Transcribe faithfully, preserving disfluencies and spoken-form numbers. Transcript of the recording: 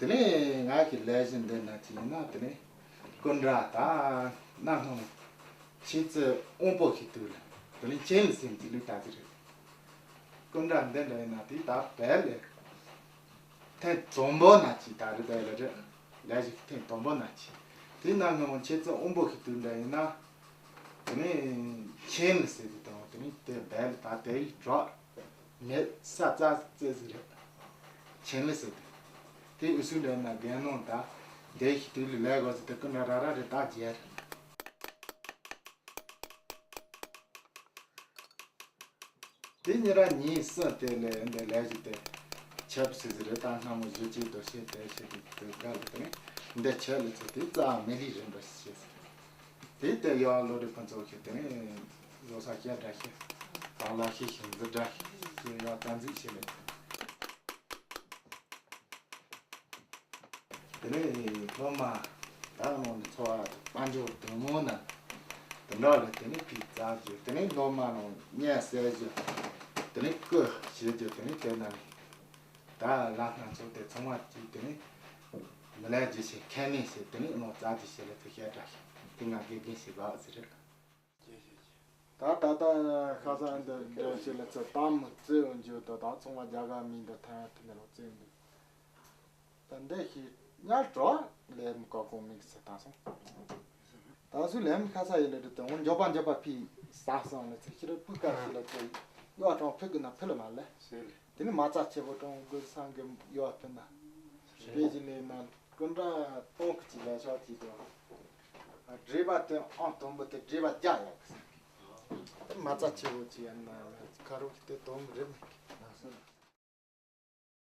དེ་ནས་ང་གི་ལས་གཞི་འདི་ན་ཅི་ཡིན་ན། དེ་ནས་སྐུ་འདྲ་ད་གནའ་སྔ་མོ་ཁྱེད་ཚོ་དབང་པོ་ཞིག་ཏུ་ལ་དེ་ནས་ཆེན་ལ་སེམས་ཀྱི་ལུས་ལྟ་ཅི་རེད། སྐུ་འདྲ་འདི་འདྲ་ཡིན་ན་དེ་ད་བལ་ལས་ཐེངས་དང་པོ་ན་ཅི་ད་རེད། བལ་ལ་རེད། ལས་གཞི་ཐེངས་དང་པོ་ན་ཅི་དེ་ན་སྔ་མོ་ཁྱེད་ཚོ་དབང་པོ་ཞིག་ཏུ་འདྲ་ཡིན་ན། དེ་ནས་ཆེན་ལ་ཟེར་དུ་དང་དེ་ནས་དེ་བལ་ད་དེ་ཡི་གྲོགས། མེད་ས་རྩ་རྩེ་ཟིག་རེད། ཆེན་ལི་ཟེར་དུས། དེ་འུ་སུ་འདྲ་ན་རྒན་ནང་ད་དེ་ཞིག་དུས་ལ་ལས་གོ་ཟེར་དུས་ཀུན་ན་ར་ར་རེ་ད་རྒྱལ། དེ་ཉིན་ར་ཉིན་སུ་དེ་ལས་འདི་ལས་ཞིག་དེ་ཆབ་སི་ཟིག་རེད། ད་སྔ་མོ་བཞི་ཅིག་དོ་ཤེས་དེ་ཤེས་དུས་དེ་དགའ་ལ་དེ་ནས་འདི་ཆེ་ལི་ཚོ་དེ་རྩ་མི་ལི་རིན་པ་ཞིག་ཤེས་ཟེར། དེ་ལྟར་ཡང་བློ་རིག་ཕུན་ཚོགས་ཀྱིས་དེ་ནས་བཟོ་ས་སྐད་འདྲ་ཞིག་དང་ལག་ཤེས་ཤིང་འཛུལ་འདྲ་ཞིག་ཡང་རྩ་འཛུགས་བྱས་ནས། དེ་ནས་སློབ་མ་ད་ནང་ནས་འཚོ་བ་དཔལ་འབྱོར་དུ་མོ་ན་དེ་འདྲ་ལ་དེ་ནས་ཕི་རྩ་རྒྱུ། དེ་ནས་སློབ་མ་ནང་སྙན་གསལ་རྒྱུ། དེ་ནས་སྐུ་བྱེད་རྒྱུ། དེ་ནས་དེ་ན་ནས་ད་ལ་སྣ་ཚོགས་དེ་ཚང་མ་གཅིག་དེ་ནས་མི་ལས་རྒྱུ་ཞིག་ཁས་ལེན་ཞིག་དེ་ནས་ནང་རྩ་རྒྱུ་ཞིག་ལ་ཚུར་བཤད་འདྲ་ཞིག་དེ་ང་དགེ་རྒན་ཞིག་བ་ཟེར་རེད། ད་ད་ལྟ་ཁ་སང་འདི་འདྲ་ཞིག་ལ་ཚུར་ད་མི་བརྩི་འོང་རྒྱུ་དང་། ད་ཚང་མ་རྒྱ་གར་མི་འདི་ཐ་ཡང་དེ་འདྲ་ལ་བརྩི་འོང་འདུག་ད་འདི་ཞིག་ཉར་འགྲོ་ལས་མི་བཀག་གོང་མིག་ཟེར་ད་སོང་། ད་སུ་ལས་མི་ཁ་ས་ཡི་ལ་འདི་དང་འཇོག་པ་འཇོག་པ་ཕི་ས་སང་ལ་ཚུར་ཤི་ར་སྤུ་ཀ་ཞིག་ལ་ཚུར་ཡོ་གྲོང་ཕུག་གི་ན་ཕི་ལ་མ་ལས། དེ་ནི་མ་རྩ་ཆེ་བོ་གྲོང་དགོས་སང་གི་ཡོ་ཕི་ན་དཔེ་ཞིག་ལས་ན་སྐུ་འདྲ་སྟོང་གི་ཅི་ལས་ཤོག་ཅི་དང་། སྒྲིབ་པ་དེ་ཨང་དང་པོ་དེ་སྒྲིབ་པ་རྒྱ་ཡག་གི་ས་གི་དེ་མ་རྩ་ཆེ་བོ་ཅི་ཡང་ན་ཁ་རོག་གི་དེ་དོན་རེད་མི་གི།